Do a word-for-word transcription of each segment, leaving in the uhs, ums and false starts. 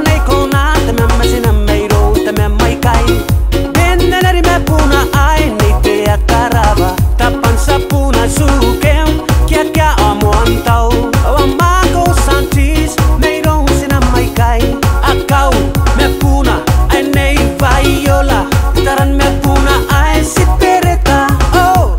Nei kona tamam ma tinam mairou tamam aikai. Bene nari ma buna ae Nei Tea Karaba. Taban tabuna tukem kiakia ao moan tau. Ao a mako Santis mairou tinam aikai. Akau ma buna ae Nei Vaiola. Taran ma buna ae Tibereta. O,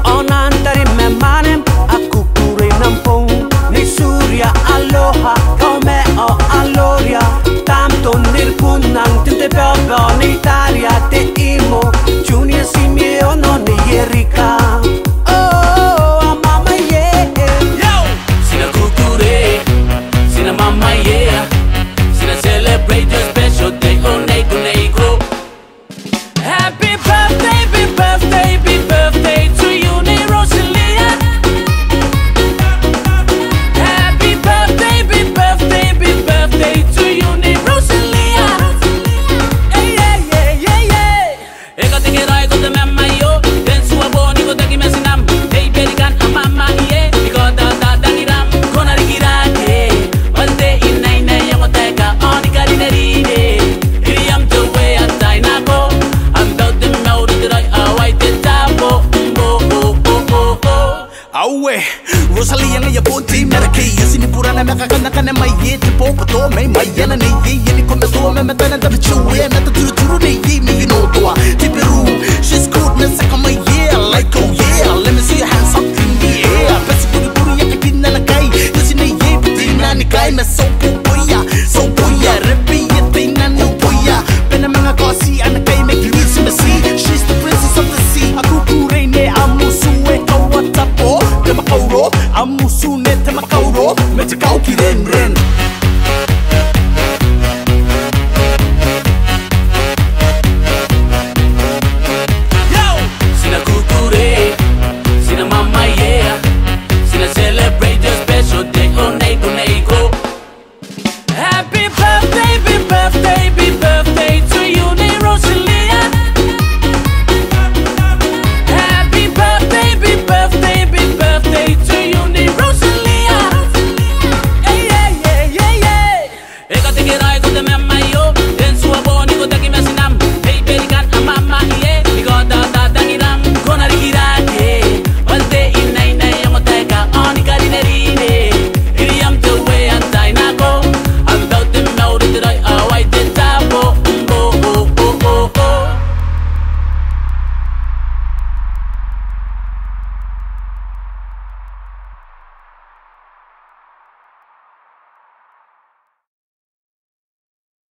ao nantari ma manem a kukurei nambong. Nei Turia Aloha, Kaomea ao Aloria. Tamton Nirkunan, Tintebaba, Nei Taria, Te Imo, Junior Simeon ao Nei Erika. O, a mama ie. Yo! Ti na kukurei, ti na mama ie. Ti na celebrate your special day, o neiko neiko. Happy birthday, big birthday, big birthday to you, Nei Rosalia. Happy birthday, big birthday, big birthday to you, Nei Rosalia. Hey, yeah, yeah, yeah, yeah. E kateke raoi ko tamam aio, ten tua boni ko taki ma tinam. Nei Berikan a mama ie, iko tata tangiram. Ko na rikirake, o te inaina e ongo taeka, o ni karinarine. Iriam te uea tainako, am tau te mauri te raoi, ao ai te tabo, bo, bo, bo, bo, bo. Aue, Rosalia ngaia bon te marakei, e ti ni burana ma kakanakana mai e te boboto mai mai ana nei e, e ni kometoa ma matana tabetiu e, ma taturuturu nei e, mai Notoa, Tiberu, she's good, ma saka